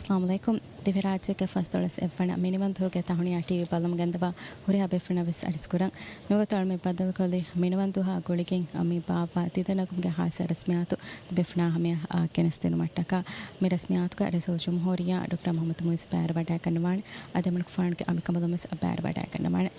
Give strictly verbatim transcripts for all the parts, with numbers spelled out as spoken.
އައްސަލާމު ޢަލައިކުމް. ދިވެހިރާއްޖޭގެ ފަސްދޮޅަސް އެއްވަނަ މިނިވަންދުވަހުގެ ތަހުނިޔާ ޓީވީ ބަލަމުން ގެންދަވާ ހުރިހާ ބޭފުޅުންނަށް ވެސް އަރިސްކުރަން. މިވަގުތު އަޅުމެން ބައްދަލުކޮށްލީ މިނިވަންދުވަހާ ގުޅިގެން މި ބާއްވާ ދިދަނެގުމުގެ ހާއްސަ ރަސްމިއްޔާތު ބޭފުޅުންނާ ހަމަޔަށް އާ، ގެނެސްދިނުމަށްޓަކާ. މި ރަސްމިއްޔާތުގަ ރައީސުލްޖުމްހޫރިއްޔާ ޑޮކްޓަރ މުޙައްމަދު މުޢިއްޒު ބައިވެރިވަޑައިގަންނަވާނެ. އަދި އަމިއްލަ ފާނުގެ އަނބިކަނބަލުން ވެސް ބައިވެރިވަޑައިގަންނަވާނެ.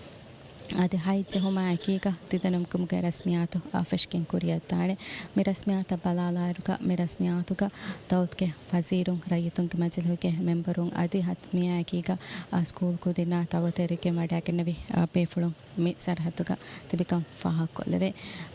އަދި ހައިޖެއްހުމާއެކީގަ ދިދަނެގުމުގެ ރަސްމިއްޔާތު އާ، ފެށިގެން ކުރިއަށްދާނެ. މި ރަސްމިއްޔާތަށް ބަލާލާއިރުގަ މި ރަސްމިއްޔާތުގަ ދައުލަތުގެ ވަޒީރުން، ރައްޔިތުންގެ މަޖިލީހުގެ މެމްބަރުން އަދި ހަތް މިއާއެކީގަ އާ، ސްކޫލް ކުދިންނާ ދައުވަތު އެރިގެން ވަޑައިގެންނެވި އާ، ބޭފުޅުން މި ސަރަހައްދުގަ ތިބިކަން ފާހަގަކޮށްލެވޭ.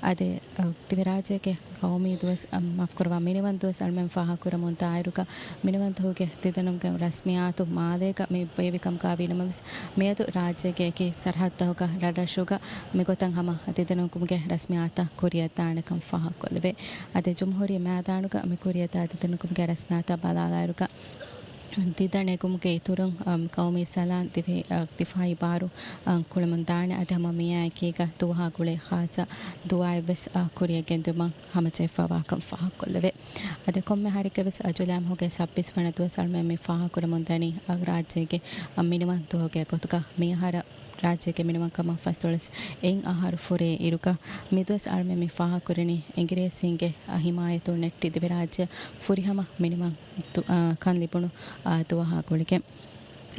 އަދި، އަ، ދިވެހިރާއްޖޭގެ ޤައުމީ ދުވަސް، އަ، މާފުކުރައްވާ، މިނިވަންދުވަސް އަޅުމެން ފާހަގަކުރަމުން ދާއިރުގަ މިނިވަންދުވަހުގެ ދިދަނެގުމުގެ ރަސްމިއްޔާތު މާލޭގަ މި ބޭއްވިކަމުގަ ވީނަމަވެސް، މިއަދު ރާއްޖޭގެ އެކި ސަރަހައްދުތަކުގަ ރަށްރަށުގަ މިގޮތަށް ހަމަ ދިދަނެގުމުގެ ރަސްމިއްޔާތަށް ކުރިއަށްދާނެކަން ފާހަގަކޮށްލެވޭ. އަދި ޖުމްހޫރިއްޔާ މައިދާނުގަ މި ކުރިއަށްދާ ދިދަނެގުމުގެ ރަސްމިއްޔާތަށް ބަލާލާއިރުގަ ދިދަނެގުމުގެ އިތުރުން، އަ، ޤައުމީ ސަލާން ދިވެހި، އަ، ދިފާޢީ ބާރު، އަ، ކުޅެމުންދާނެ. އަދި ހަމަ މިއާއެކީގަ ދުވަހާ ގުޅޭ ޚާއްޞަ ދުޢާއެއްވެސް، އަ، ކުރިއަށް ގެންދިއުމަށް ހަމަޖެހިފައިވާކަން ފާހަގަކޮށްލެވޭ. އަދި ކޮންމެ އަހަރެއްގަވެސް، އަ، ޖުލައި މަހުގެ ސައްބީސް ވަނަ ދުވަސް އަޅުމެން މި ފާހަގަކުރަމުންދަނީ، އަ، ރާއްޖޭގެ، އަ، މިނިވަން ދުވަހުގެ ގޮތުގަ މިއަހަރަށް ރާއްޖޭގެ މިނިވަންކަމަށް ފަސްދޮޅަސް އެއް އަހަރު ފުރޭ އިރުގަ މިދުވަސް އަޅުމެން މި ފާހަގަކުރަނީ އިނގިރޭސީންގެ، އަ، ހިމާޔަތުން ނެއްޓި ދިވެހިރާއްޖެ ފުރިހަމަ މިނިވަން ދު-، އާ، ކަން ލިބުނު، އާ، ދުވަހާ ގުޅިގެން.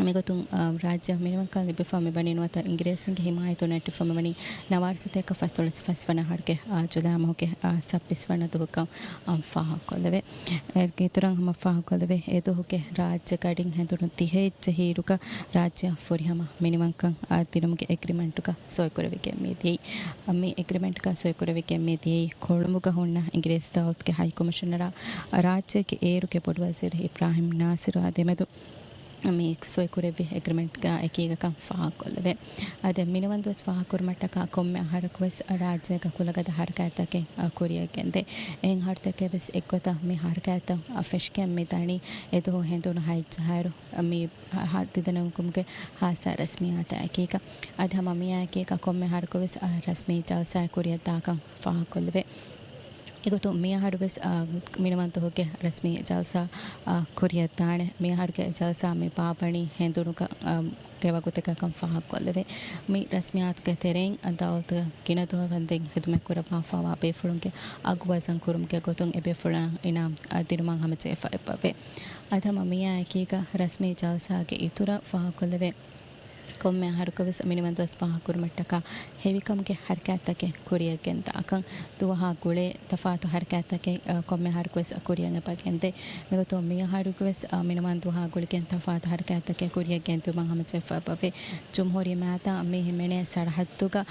މިގޮތުން، އާ، ރާއްޖެ މިނިވަންކަން ލިބިފަ މިވަނީ ނުވަތަ އިނގިރޭސިންގެ ހިމާޔަތުން ނެއްޓިފަ މިވަނީ ނަވާރަ ސަތޭކަ ފަސްދޮޅަސް ފަސްވަނަ އަހަރުގެ، އާ، ޖުލައި މަހުގެ، އާ، ސައްބީސް ވަނަ ދުވަހުކަން، އާ، ފާހަގަކޮށްލެވޭ. އޭގެ އިތުރަށް ހަމަ ފާހަގަކޮށްލެވޭ، އެ ދުވަހުގެ ރާއްޖެ ގަޑިން ހެނދުނު ތިހައެއް ޖެހި އިރުގަ ރާއްޖެއަށް ފުރިހަމަ މިނިވަންކަން، އާ، ދިނުމުގެ އެގްރިމެންޓުގަ ސޮއިކުރެވިގެން މިދިޔައީ. މި އެގްރިމެންޓްގަ ސޮއިކުރެވިގެން މިދިޔައީ ކޮޅުނބުގަ ހުންނަ އިނގިރޭސި ދައުލަތުގެ ހައި ކޮމިޝަނަރާ، ރާއްޖޭގެ އޭރުގެ ބޮޑުވަޒީރު އިބްރާހިމް ނާސިރުއާ ދެމެދު މި ސޮއިކުރެއްވި އެގްރިމެންޓްގަ އެކީގަކަން ފާހަގަކޮށްލެވޭ. އަދި މިނިވަންދުވަސް ފާހަގަކުރުމަށްޓަކާ ކޮންމެ އަހަރަކުވެސް ރާއްޖޭގަ ކުލަގަދަ ހަރަކާތްތަކެއް، އަ، ކުރިއަށް ގެންދޭ. އެހެން އަހަރުތަކެއްވެސް އެއްގޮތަށް މި ހަރަކާތްތައް، އަ، ފެށިގެން މި ދަނީ އެދުވަހު ހެނދުނު ހައެއް ޖަހާއިރު، މި ހަ-، ދިދަނެގުމުގެ ހާއްސަ ރަސްމިއްޔާތާ އެކީގަ. އަދި ހަމަ މިއާއެކީގަ ކޮންމެ އަހަރަކުވެސް، އަ، ރަސްމީ ޖަލްސާއެއް ކުރިއަށްދާކަން ފާހަގަކޮށްލެވޭ. އެގޮތުން މިއަހަރުވެސް، އަ، މިނިވަންދުވަހުގެ ރަސްމީ ޖަލްސާ، އަ، ކުރިއަށްދާނެ. މިއަހަރުގެ ޖަލްސާ މި ބާއްވަނީ ހެނދުނުގަ، އަ، ގެ ވަގުތަކަށްކަން ފާހަގަކޮށްލެވޭ. މި ރަސްމިއްޔާތުގެ ތެރެއިން ދައުލަތުގެ ގިނަ ދުވަހަށް ވަންދެން ޚިދުމަތްކުރައްވާފައިވާ ބޭފުޅުންގެ އަގު ވަޒަން ކުރުމުގެ ގޮތުން އެބޭފުޅުންނަށް އިނާމް، އަ، ދިނުމަށް ހަމަޖެހިފަ އެބަވޭ. އަދި ހަމަ މިއާއެކީގަ ރަސްމީ ޖަލްސާގެ އިތުރަށް ފާހަގަކޮށްލެވޭ. ކޮންމެ އަހަރަކުވެސް މިނިވަންދުވަސް ފާހަގަކުރުމަށްޓަކާ ހެވިކަމުގެ ހަރަކާތްތަކެއް ކުރިއަށްގެންދާކަން. ދުވަހާ ގުޅޭ ތަފާތު ހަރަކާތްތަކެއް، އަ، ކޮންމެ އަހަރަކުވެސް ކުރިއަށް އެބަ ގެންދޭ. މިގޮތުން މިއަހަރުގެވެސް، އަ، މިނިވަންދުވަހާ ގުޅިގެން ތަފާތު ހަރަކާތްތަކެއް ކުރިއަށްގެންދިއުމަށް ހަމަޖެހިފައިބަވޭ. ޖުމްހޫރިއްޔާ މައިދާން މި ހިމެނޭ ސަރަހައްދުގަ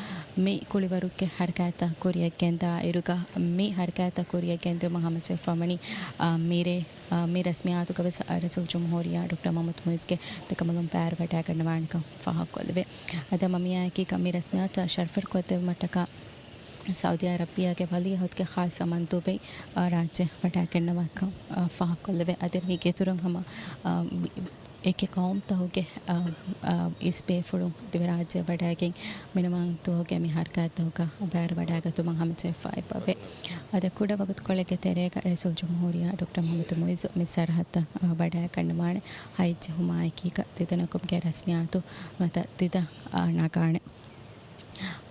މި ކުޅިވަރުގެ ހަރަކާތްތައް ކުރިއަށްގެންދާ އިރުގަ މި ހަރަކާތްތައް ކުރިއަށްގެންދިއުމަށް ހަމަޖެހިފައިވަނީ، އަ، މިރޭ، އަ، މި ރަސްމިއްޔާތުގަވެސް ރައީސުލްޖުމްހޫރިއްޔާ ޑޮކްޓަރ މުޙައްމަދު މުޢިއްޒުގެ ދެކަނބަލުން ބައިވެރިވަޑައިގަންނަވާނެކަން ފާހަގަކޮށްލެވޭ. އަދި ހަމަ މިއާއެކީގަ މި ރަސްމިއްޔާތަށް ޝަރަފްކޮށްދެއްވުމަށްޓަކާ ސައުދީ އަރަބިއްޔާގެ ވަލީޢަހުދުގެ ޚާއްޞަ މަންދޫބެއް، އަ، ރާއްޖެ ވަޑައިގެންނަވާކަން، އަ، ފާހަގަކޮށްލެވޭ. އަދި މީގެ އިތުރުން ހަމަ، އަ، އެކި ޤައުމުތަކުގެ، އަ، އަ، އިސް ބޭފުޅުން ދިވެހިރާއްޖެ ވަޑައިގެން މިނިވަންދުވަހުގެ މި ހަރަކާތްތަކުގަ ބައިވެރިވަޑައިގަތުމަށް ހަމަޖެހިފައިބަވޭ. އަދި ކުޑަ ވަގުތުކޮޅެއްގެ ތެރޭގަ ރައީސުލްޖުމްހޫރިއްޔާ ޑޮކްޓަރ މުޙައްމަދު މުޢިއްޒު މި ސަރަހައްދަށް، އަ، ވަޑައިގަންނަވާނެ. ހައެއްޖެހުމާއެކީގަ ދިދަނެގުމުގެ ރަސްމިއްޔާތު ނުވަތަ ދިދަ، އަ، ނަގާނެ.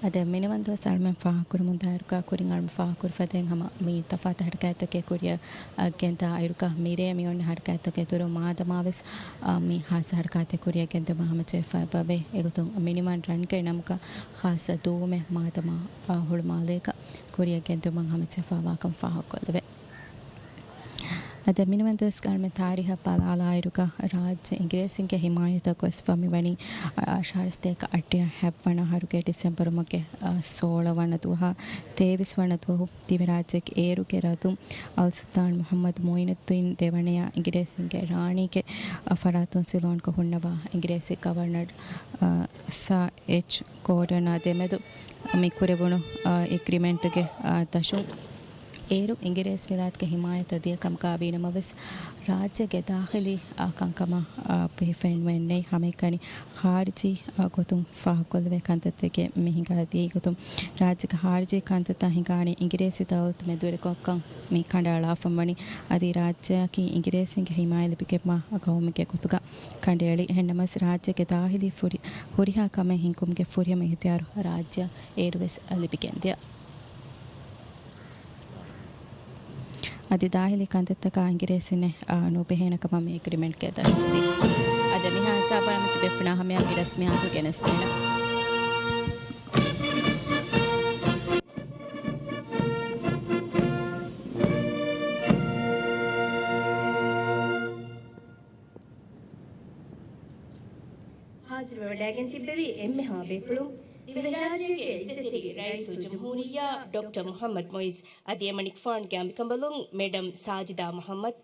އަދި މިނިވަންދުވަސް އަޅުމެން ފާހަގަކުރަމުންދާއިރުގަ ކުރިން އަޅުމެން ފާހަގަކުރި ފަދައިން ހަމަ މި ތަފާތު ހަރަކާތްތަކެއް ކުރިއަށް، އަ، ގެންދާ އިރުގަ މިރޭ މި އޮންނަ ހަރަކާތްތަކެއް ދުރު މާދަމާވެސް، އަ، މި ހާއްސަ ހަރަކާތެއް ކުރިއަށް ގެންދިއުމަށް ހަމަޖެހިފައިބަވޭ. އެގޮތުން މިނިވަން ރަންގައި ނަމުގަ ޚާއްޞަ ދުވުމެއް މާދަމާ، އަ، ހުޅުމާލޭގަ ކުރިއަށް ގެންދިއުމަށް ހަމަޖެހިފައިވާކަން ފާހަގަކޮށްލެވޭ. އަދި މިނިވަންދުވަސް އަޅުމެން ތާރީހަށް ބަލާލާއިރުގަ ރާއްޖެ އިނގިރޭސިންގެ ހިމާޔަތަކު ވެސް ވަމިވަނީ، އަ، އަށާރަ ސަތޭކަ އަށްޑިހަ ހަތްވަނަ އަހަރުގެ ޑިސެމްބަރު މަހުގެ، އަ، ސޯޅަ ވަނަ ދުވަހާ ތޭވީސް ވަނަ ދުވަހު ދިވެހިރާއްޖޭގެ އޭރުގެ ރަދުން އަލް ސުލްޠާން މުޙައްމަދު މުޢިނުއްދީން ދެވަނަޔާ އިނގިރޭސިންގެ ރާނީގެ، އަ، ފަރާތުން ސިލޯންގަ ހުންނަވާ އިނގިރޭސި ގަވަރނަރ، އަ، ސާ އެޗް ގޯޑަނާ ދެމެދު މި ކުރެވުނު، އަ، އެގްރިމެންޓުގެ، އަ، ދަށުން އޭރު އިނގިރޭސި ވިލާތުގެ ހިމާޔަތަށް ދިޔަ ކަމަކާ ވީނަމަވެސް، ރާއްޖޭގެ ދާޚިލީ، އާ، ކަންކަމަށް، އާ، ބެހިފައެއް ނުވެ އެންނެ ހަމައެކަނި ޚާރިޖީ، އާ، ގޮތުން ފާހަގަކޮށްލެވޭ ކަންތައްތަކެއް މި ހިނގާދިޔައީ ގޮތުން، ރާއްޖޭގެ ޚާރިޖީ ކަންތައްތައް ހިނގާނީ އިނގިރޭސި ދައުލަތު މެދުވެރިކޮށްކަން މި ކަނޑައަޅާފަންވަނީ. އަދި ރާއްޖެއަކީ އިނގިރޭސިންގެ ހިމާޔަތް ލިބިގެންވާ ޤައުމެއްގެ ގޮތުގަ ކަނޑައެޅި. އެހެންނަމަވެސް، ރާއްޖޭގެ ދާޚިލީ ފުރި-، ހުރިހާ ކަމެއް ހިންގުމުގެ ފުރިހަމަ އިހްތިޔާރު ރާއްޖެއަށް އޭރުވެސް ލިބިގެންދިޔަ. އަދި ދާޚިލީ ކަންތައްތަކާ އިނގިރޭސިންނެއް، އާ، ނުބެހޭނެ ކަމަށް މި އެގްރިމެންޓްގައި ދަށުންވީ. އަދި މިހާ ހިސާބަށް އަޅަމެން ތިބޭފުޅުންނާ ހަމަޔަށް މި ރަސްމިއްޔާތު ގެނެސްދޭނަން. ހާޒިރުވެވަޑައިގެން ތިއްބެވި އެންމެހާ ބޭފުޅުން، ދިވެހިރާއްޖޭގެ އިއްޒަތްތެރި ރައީސުލްޖުމްހޫރިއްޔާ ޑޮކްޓަރ މުޙައްމަދު މުޢިއްޒު އަދި އެމަނިކުފާނުގެ އަނބިކަނބަލުން މެޑަމް ސާޖިދާ މުޙައްމަދު.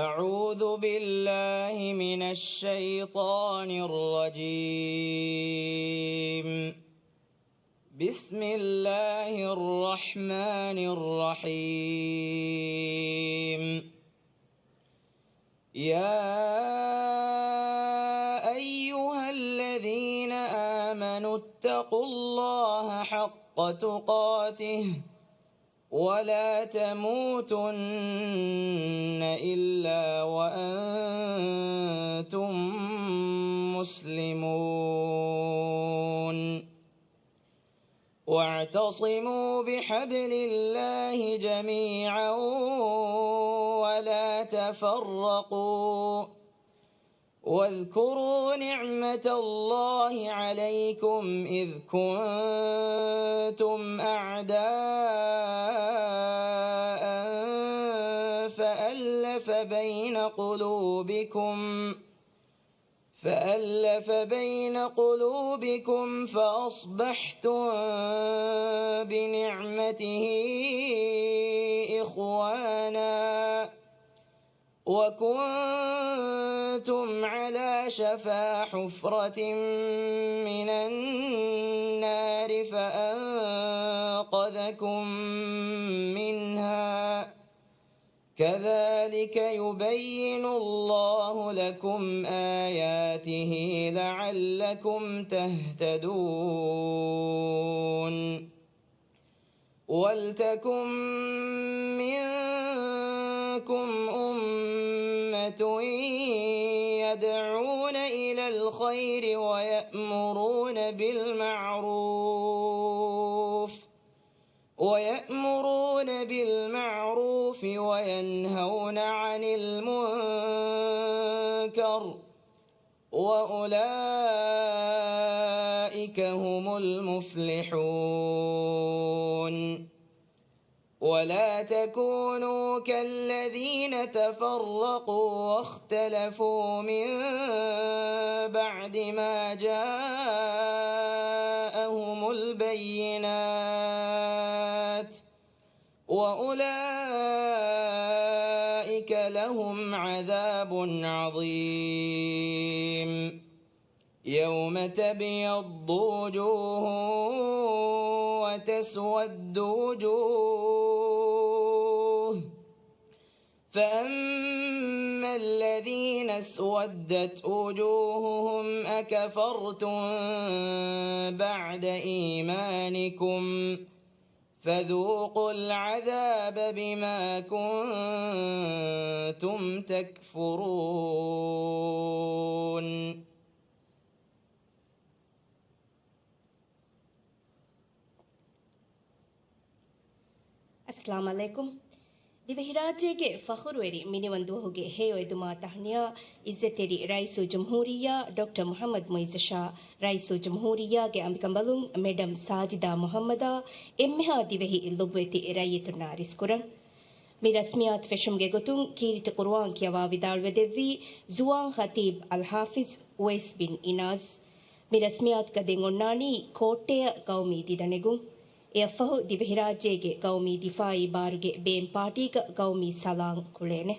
أعوذ بالله من الشيطان الرجيم. بسم الله الرحمن الرحيم. يا أيها الذين آمنوا اتقوا الله حق تقاته ولا تموتن إلا وأنتم مسلمون. واعتصموا بحبل الله جميعا ولا تفرقوا. واذكروا نعمة الله عليكم إذ كنتم أعداء فألف بين قلوبكم، فألف بين قلوبكم فأصبحتم بنعمته إخوانا وكنتم على شفا حفرة من النار فأنقذكم منها، كذلك يبين الله لكم آياته لعلكم تهتدون. ولتكن منكم أمة يدعون إلى الخير ويأمرون بالمعروف، ويأمرون بالمعروف وينهون عن المنكر، وأولئك هم المفلحون. ولا تكونوا كالذين تفرقوا واختلفوا من بعد ما جاءهم البينات، وأولئك لهم عذاب عظيم. يوم تبيض وجوه وتسود وجوه، فأما الذين اسودت وجوههم أكفرتم بعد إيمانكم فذوقوا العذاب بما كنتم تكفرون. އައްސަލާމު ޢަލައިކުމް. ދިވެހިރާއްޖޭގެ ފަޚުރުވެރި މިނިވަން ދުވަހުގެ ހެޔޮއެދުމާ ތަހްނިޔާ، އިއްޒަތްތެރި ރައީސުލްޖުމްހޫރިއްޔާ ޑޮކްޓަރ މުޙައްމަދު މުޢިއްޒަށާ، ރައީސުލްޖުމްހޫރިއްޔާގެ އަނބިކަނބަލުން މެޑަމް ސާޖިދާ މުޙައްމަދާ، އެންމެހާ ދިވެހި ލޮބުވެތި ރައްޔިތުންނާ ރިސްކުރަން. މި ރަސްމިއްޔާތު ފެށުމުގެ ގޮތުން ކީރިތި ޤުރުއާން ކިޔަވާ ވިދާޅުވެދެއްވީ، ޒުވާން ޚަތީބް އަލްޙާފިޒް އުވައިސް ބިން އިނާޒް. މި ރަސްމިއްޔާތުގަ ދެން އޮންނާނީ ކޯއްޓެއަށް ގައުމީ ދިދަނެގުން. އެއަށްފަހު، ދިވެހިރާއްޖޭގެ ގައުމީ ދިފާއީ ބާރުގެ ބޭން ޕާޓީގަ ގައުމީ ސަލާން ކުޅޭނެ.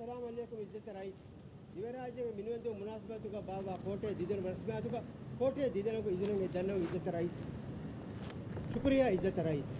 އައްސަލާމު ޢަލައިކުމް އިއްޒަތްތެރި ރައީސް. ދިވެހިރާއްޖޭގެ މިނިވަންދުވަހު މުނާސަބަތުގަ ބާއްވާ ކޯޓޭ ދިދަނު ރަސްމިއްޔާތުގަ، ކޯޓޭ ދިދަނަކު އިޒުނަށް ދަންނަވަން އިއްޒަތްތެރި ރައީސް. ޝުކުރިއްޔާ އިއްޒަތްތެރި ރައީސް.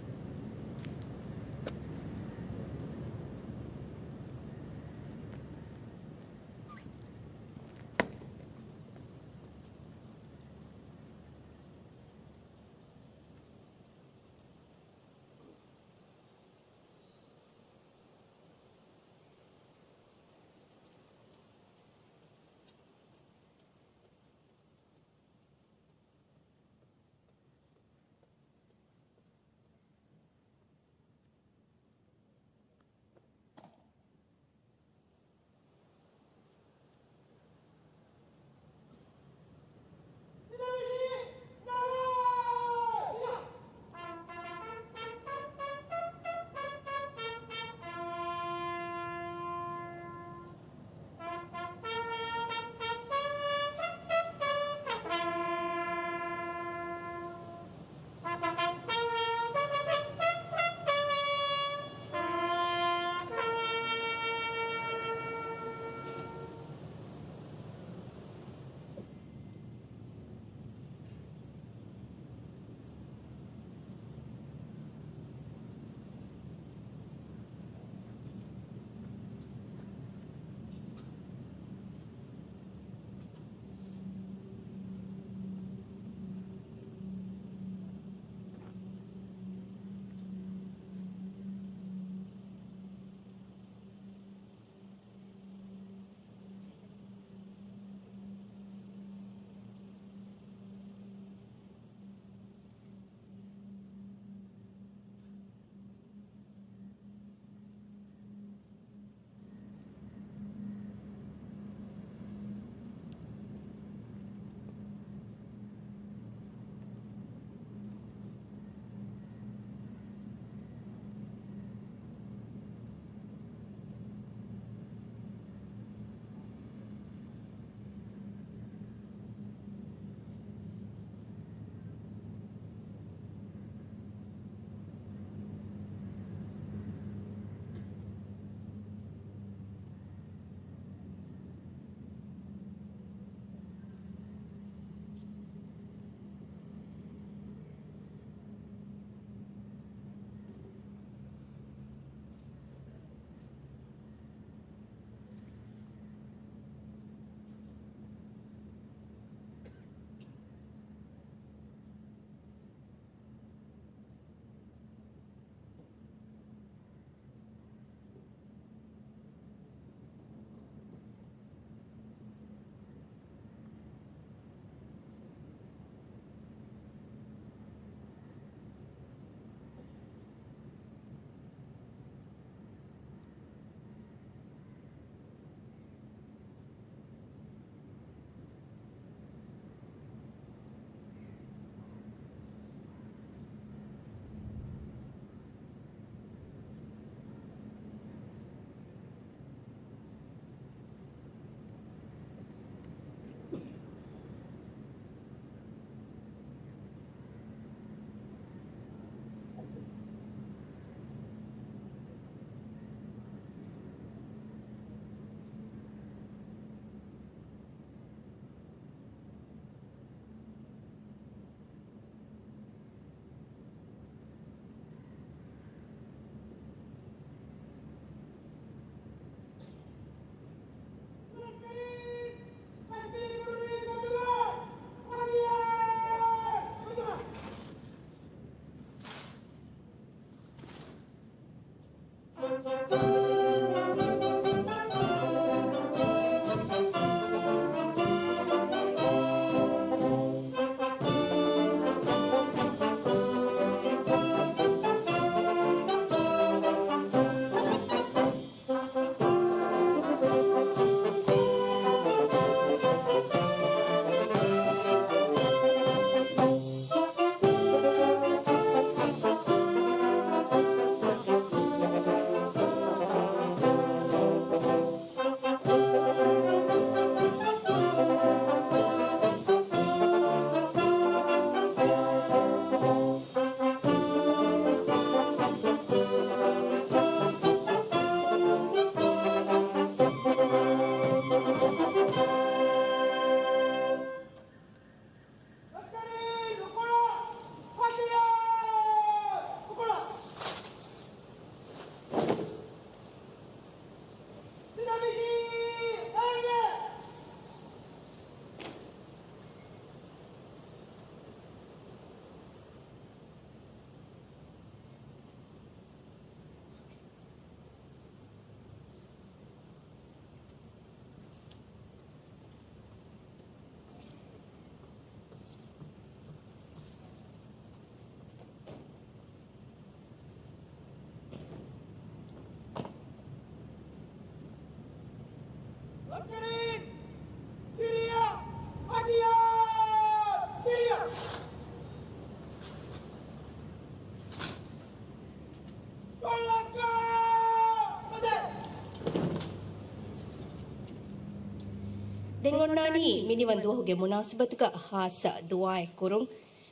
އޮންނާނީ މިނިވަން ދުވަހުގެ މުނާސަބަތުގަ ހާއްސަ ދުޢާއެއް ކުރުން.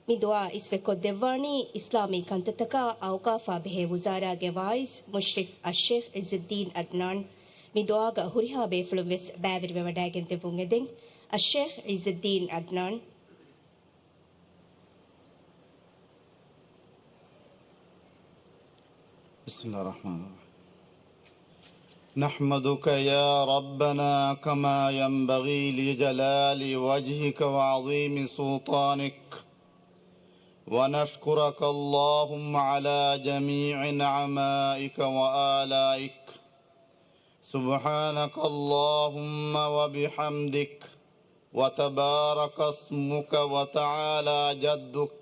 މި ދުޢާ އިސްވެ ކޮށްދެއްވާނީ އިސްލާމީ ކަންތައްތަކާ އައުޤާފާ ބެހޭ ވުޒާރާގެ ވާއިސް މުޝްރިފް އައްޝޭޚް ޢިއްޒުއްދީން ޢަދްނާން. މި ދުޢާގަ ހުރިހާ ބޭފުޅުން ވެސް ބައިވެރިވެވަޑައިގެން ދެއްވުން އެދެން. އައްޝޭޚް ޢިއްޒުއްދީން ޢަދްނާން. بسم الله الرحمن الرحيم. نحمدك يا ربنا كما ينبغي لجلال وجهك وعظيم سلطانك، ونشكرك اللهم على جميع نعمائك وآلائك. سبحانك اللهم وبحمدك، وتبارك اسمك، وتعالى جدك،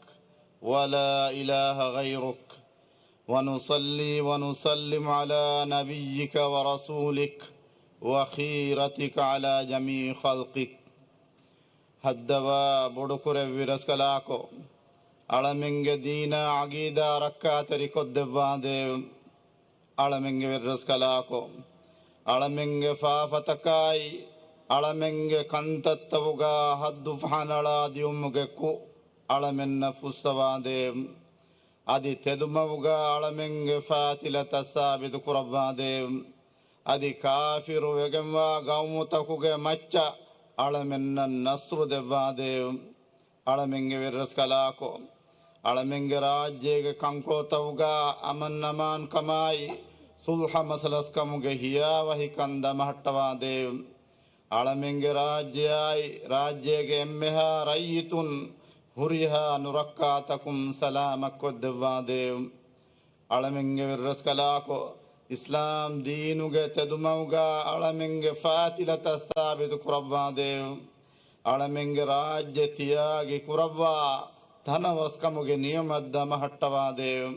ولا إله غيرك. ونصلي ونسلم على نبيك ورسولك وخيرتك على جميع خلقك. ހައްދަވާ ބޮޑުކުރެއްވި ރަސްކަލާކޮ، އަޅަމެންގެ ދީނާ ޢަގީދާ ރައްކާތެރިކޮށްދެއްވާނދޭވެ. އަޅަމެންގެ ވެރިރަސްކަލާކޮ، އަޅަމެންގެ ފާފަތަކާއި، އަޅަމެންގެ ކަންތައްތައުގާ ހައްދު ފަހަނަޅާ ދިއުމުގެ ކުށް އަޅަމެންނަށް ފުއްސަވާނދޭވެ. އަދި ތެދުމަގުގާ އަޅަމެންގެ ފާތިލަތައް ސާބިތު ކުރައްވާނދޭވެ. އަދި ކާފިރު ވެގެންވާ ގައުމުތަކުގެ މައްޗަށް އަޅަމެންނަށް ނަޞްރު ދެއްވާނދޭވެ. އަޅަމެންގެ ވެރިރަސްކަލާކޮ، އަޅަމެންގެ ރާއްޖޭގެ ކަންކޮޅުތައުގާ އަމަންއަމާންކަމާއި، ޞުލްޙަ މަސަލަސްކަމުގެ ހިޔާވަހިކަން ދަމަހައްޓަވާނދޭވެ. އަޅަމެންގެ ރާއްޖެއާއި، ރާއްޖޭގެ އެންމެހާ ރައްޔިތުން ހުރިހާ ނުރައްކާތަކުން ސަލާމަތްކޮށްދެއްވާނދޭވެ. އަޅަމެންގެ ވެރިރަސްކަލާކޮ، އިސްލާމް ދީނުގެ ތެދުމަގުގާ އަޅަމެންގެ ފާތިލަތައް ސާބިތު ކުރައްވާނދޭވެ. އަޅަމެންގެ ރާއްޖެ ތިޔާގި ކުރައްވާ ތަނަވަސްކަމުގެ ނިޢުމަތް ދަމަހައްޓަވާނދޭވެ.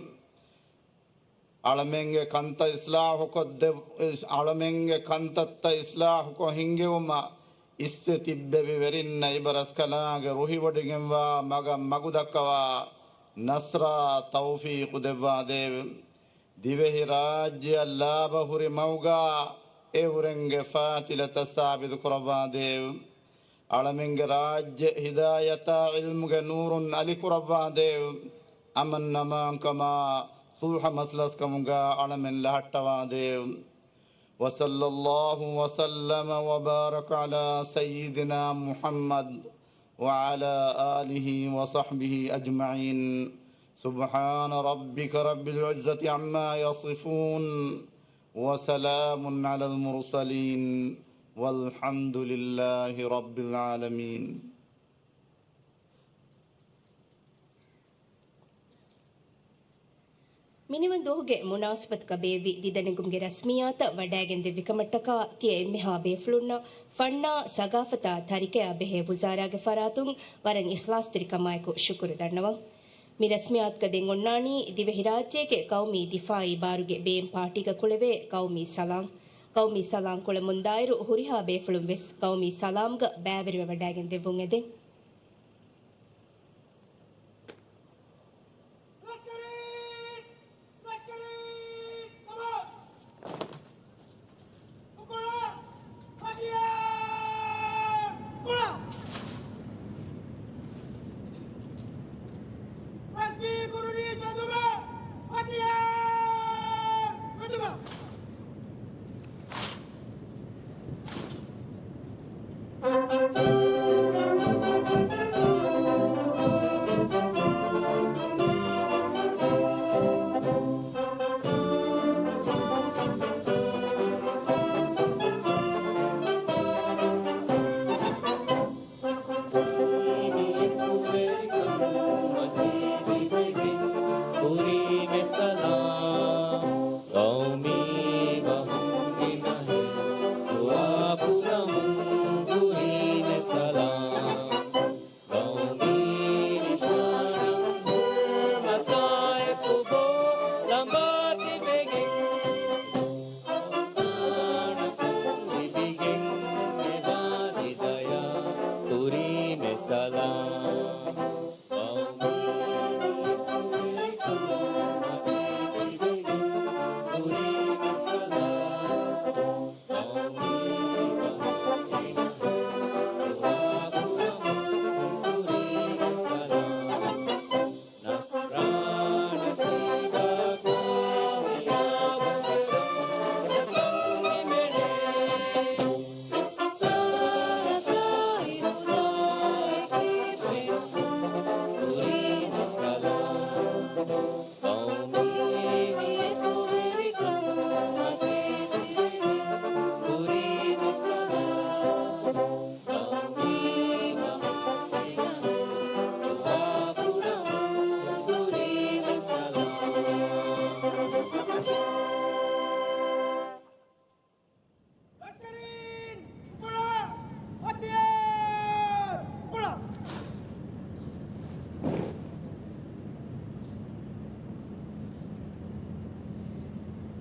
އަޅަމެންގެ ކަންތައް އިސްލާޙުކޮށްދެ-، އަޅަމެންގެ ކަންތައްތައް އިސްލާޙުކޮށް ހިންގެވުމަށް އިސްވެ ތިއްބެވި ވެރިންނަށް އިބަރަސްކަލާނގެ ރުހިވޮޑިގެންވާ މަގަށް މަގުދައްކަވާ ނަޞްރާ ތައުފީޤު ދެއްވާދޭވެ. ދިވެހިރާއްޖެއަށް ލާބަ ހުރި މަގުގާ އެއުރެންގެ ފާތިލަތައް ސާބިތު ކުރައްވާދޭވެ. އަޅަމެންގެ ރާއްޖެ ހިދާޔަތާ ޢިލްމުގެ ނޫރުން އަލިކުރައްވާނދޭވެ. އަމަންއަމާންކަމާ ޞުލްޙަ މަސްލަސްކަމުގާ އަޅަމެން ލަހައްޓަވާނދޭވެ. وصلى الله وسلم وبارك على سيدنا محمد وعلى آله وصحبه أجمعين. سبحان ربك رب العزة عما يصفون. وسلام على المرسلين. والحمد لله رب العالمين. މިނިވަން ދުވަހުގެ މުނާސަބަތުގަ ބޭއްވި ދިދަނެގުމުގެ ރަސްމިއްޔާތަށް ވަޑައިގެން ދެއްވި ކަމަށްޓަކާ ތިޔަ އެންމެހާ ބޭފުޅުންނަށް ފަންނާ، ސަގާފަތާ، ތަރިކަޔާ ބެހޭ ވުޒާރާގެ ފަރާތުން ވަރަށް އިޚްލާޞްތެރިކަމާއެކު ޝުކުރު ދަންނަވަން. މި ރަސްމިއްޔާތުގަ ދެން އޮންނާނީ ދިވެހިރާއްޖޭގެ ޤައުމީ ދިފާޢީ ބާރުގެ ބޭން ޕާޓީގަ ކުޅެވޭ ޤައުމީ ސަލާމް. ޤައުމީ ސަލާމް ކުޅެމުންދާއިރު ހުރިހާ ބޭފުޅުން ވެސް ޤައުމީ ސަލާމްގަ ބައިވެރިވެވަޑައިގެން ދެއްވުން އެދެން.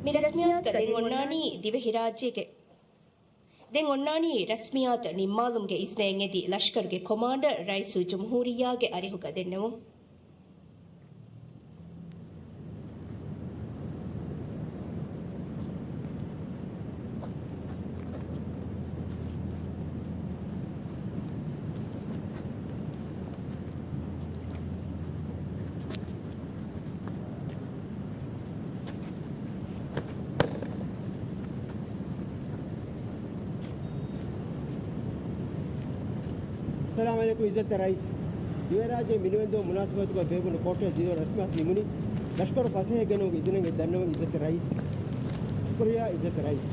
މި ރަސްމިއްޔާތުގަ ދެން އޮންނާނީ ދިވެހިރާއްޖޭގެ، ދެން އޮންނާނީ ރަސްމިއްޔާތު ނިންމާލުމުގެ އިޒްނައަށް އެދި ލަޝްކަރުގެ ކޮމާންޑަރ ރައީސުލްޖުމްހޫރިއްޔާގެ އަރިހުގަ ދެންނެވުން. އައްސަލާމު ޢަލައިކުމް ޢިއްޒަތްތެރި ރައީސް. ދިވެހިރާއްޖޭ މިނިވަންދެވުމުގެ މުނާސަބަތުގަ ބޭއްވުނު ކޯޓަށް ދިޔަ ރަސްމިއްޔާތު ނިމުނީ. ލަޝްކަރު ފަސޭހަ ގެނައުމުގެ އިޒުނެއް ދެންނެވުން ޢިއްޒަތްތެރި ރައީސް. ޝުކުރިއްޔާ ޢިއްޒަތްތެރި ރައީސް.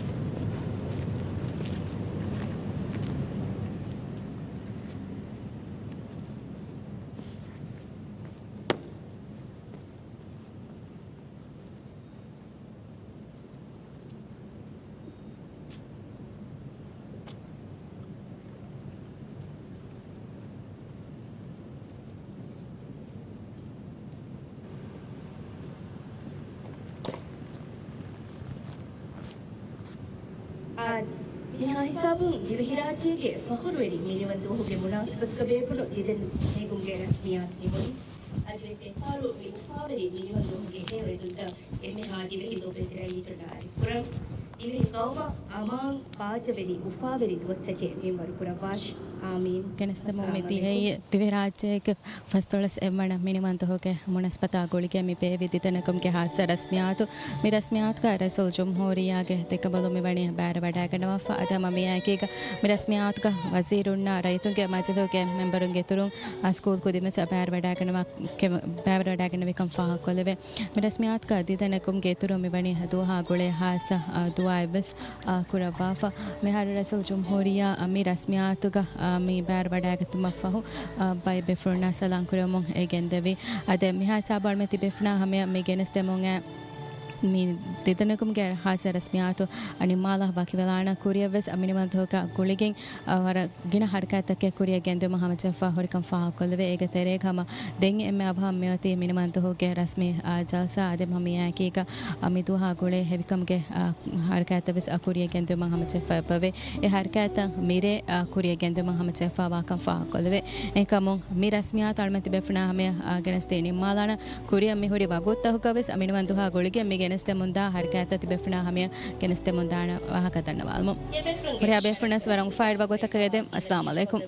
އާދެ، މިހާ ހިސާބުން ދިވެހިރާއްޖޭގެ ފަޚުރުވެރި މިނިވަންދުވަހުގެ މުނާސަބަތުގަ ބޭއްވުނު ދިދަން ނެގުމުގެ ރަސްމިއްޔާތު ނިމުނީ. އަދިވެސް އެއްފަހަރު މި އުފާވެރި މިނިވަންދުވަހުގެ ހެޔޮ އެދުންތައް އެންމެހާ ދިވެހި ލޯބިވެތި ރައްޔިތުންނަށް އަރިސްކުރަން. ދިވެހި ޤައުމަށް އަމާން ބާއްޖަވެރި އުފާވެރި ދުވަސްތަކެއް މިންވަރު ކުރައްވާށި. އާމީން. ގެނެސްދެމުން މި އައްސަލާމު ދިޔައީ ޢަލައިކުމް. ދިވެހިރާއްޖޭގެ ފަސްދޮޅަސް އެއްވަނަ މިނިވަންދުވަހުގެ މުނާސަބަތާ ގުޅިގެން މި ބޭއްވި ދިދަނެގުމުގެ ޚާއްޞަ ރަސްމިއްޔާތު. މި ރަސްމިއްޔާތުގަ ރައީސުލްޖުމްހޫރިއްޔާގެ ދެކަނބަލުން މިވަނީ ބައިވެރިވަޑައިގަންނަވާފަ. އަދި ހަމަ މިއާއެކީގަ މި ރަސްމިއްޔާތުގަ ވަޒީރުންނާ ރައްޔިތުންގެ މަޖިލީހުގެ މެމްބަރުންގެ އިތުރުން އާ ސްކޫލް ކުދިންވެސް ބައިވެރިވަޑައިގަންނަވާ-، ކެ-، ބައިވެރިވަޑައިގެންނެވިކަން ފާހަގަކޮށްލެވޭ. މި ރަސްމިއްޔާތުގަ ދިދަނެގުމުގެ އިތުރުން މިވަނީ ދުވަހާ ގުޅޭ ޚާއްޞަ، އާ، ދުޢާއެއްވެސް، އާ، ކުރައްވާފަ. މިހާރު ރައީސުލްޖުމްހޫރިއްޔާ، އާ، މި ރަސްމިއްޔާތުގަ، އާ، މި ބައިވެރިވަޑައިގަތުމަށްފަހު، އާ، ބައެއް ބޭފުޅުންނާ ސަލާން ކުރެވެމުން އެ ގެންދެވި. އާދެ، މިހާ ހިސާބު އަޅުމެން ތިބޭފުޅުންނާ ހަމަޔަށް މި ގެނެސްދެމުން އައި މި ދިދަނެގުމުގެ ޚާއްޞަ ރަސްމިއްޔާތު ނިންމާލާ ވަކިވެލާނަން. ކުރިއަށްވެސް މިނިވަންދުވަހުގަ ގުޅިގެން، އާ، ވަރަށް ގިނަ ޙަރަކާތްތަކެއް ކުރިއަށް ގެންދިއުމަށް ހަމަޖެހިފަ ހުރިކަން ފާހަގަކޮށްލެވޭ. އޭގެ ތެރޭގަ ހަމަ ދެން އެންމެ އަވަހަށް މިއޮތީ މިނިވަންދުވަހުގެ ރަސްމީ، އާ، ޖަލްސާ. އާދެ، ހަމަ މިއާއެކީގަ، އާ، މި ދުވަހާ ގުޅޭ ހެވިކަމުގެ، އާ، ޙަރަކާތްތައްވެސް ކުރިއަށް ގެންދިއުމަށް ހަމަޖެހިފަ އެބަވޭ. އެ ޙަރަކާތްތައް މިރޭ، އާ، ކުރިއަށް ގެންދިއުމަށް ހަމަޖެހިފަވާކަން ފާހަގަކޮށްލެވޭ. އެހެންކަމުން މި ރަސްމިއްޔާތު އަޅުމެން ތިބޭފުޅުންނާ ހަމަޔަށް، އާ، ގެނެސްދީ ނިންމާލާނަން. ކުރިއަށް މި ހުރި ވަގުތުތަކުގަވެސް މިނިވަންދުވަހާ ގުޅިގެން މި ގެނެސްދެމުންދާ ޙަރަކާތްތައް ތިބޭފުޅުންނާ ހަމަޔަށް ގެނެސްދެމުންދާނެ ވާހަކަ ދަންނަވާލުމުން. ހުރިހާ ބޭފުޅުންނަށް ވަރަށް އުފާވެރި ވަގުތަކަށް އެދެން. އައްސަލާމު ޢަލައިކުމް.